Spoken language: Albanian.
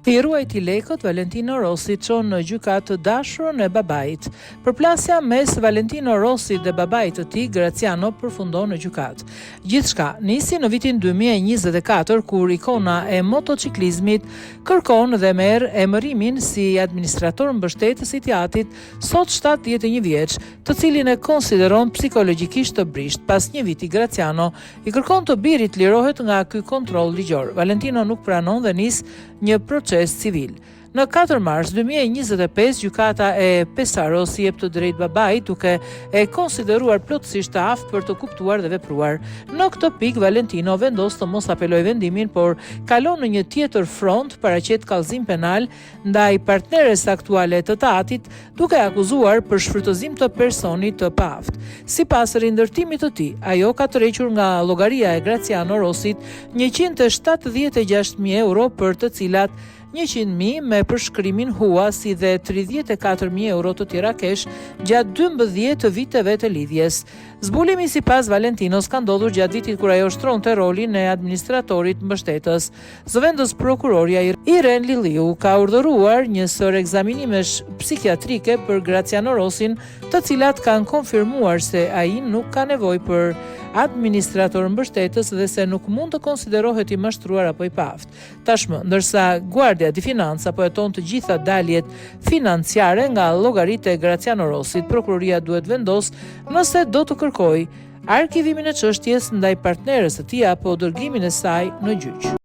I ruajti lekët, Valentino Rossi çon në gjykatë të dashurën e babait. Përplasja mes Valentino Rossit dhe babait të tij, Graziano, përfundon në gjykatë. Gjithçka nisi në vitin 2024, kur ikona e motoçiklizmit kërkon dhe merr emërimin si administrator mbështetës i të atit, sot 71 vjeç, të cilin e konsideron psikologjikisht të brishtë. Pas një viti Graziano I kërkon të birit të lirohet nga ky kontroll ligjor. Valentino nuk pranon dhe nis një proces civil. Në 4 mars 2025, gjykata e Pesaros i jep të drejtë babait duke e konsideruar plotësisht të aftë për të kuptuar dhe vepruar. Në këtë pikë, Valentino vendos të mos apelojë vendimin, por kalon në një tjetër front, paraqet kallëzim penal ndaj partneres aktuale të të atit, duke e akuzuar për shfrytëzim të personit të paaftë. Sipas rindërtimit të tij, ajo ka tërhequr nga llogaria e Graziano Rossit 176.000 euro për të cilat 100.000 me përshkrimin hua si dhe 34.000 euro të tjera kesh gjatë 12 viteve të lidhjes. Zbulimi sipas Valentinos ka ndodhur gjatë vitit kur ajo ushtronte rolin e administratorit mbështetës. Zëvendës prokurorja Iren Lilliu ka urdhëruar një sërë ekzaminimesh psikiatrike për Graziano Rossin, të cilat kanë konfirmuar se ai nuk ka nevojë për administrator mbështetës dhe se nuk mund të konsiderohet i mashtruar apo i paaftë. Tashmë, ndërsa Guardia di Finanza po heton të gjitha daljet financiare nga llogaritë e Graziano Rossit, prokuroria duhet të vendosë nëse do të kërkojë arkivimin e çështjes ndaj partneres së tij apo dërgimin e saj në gjyq.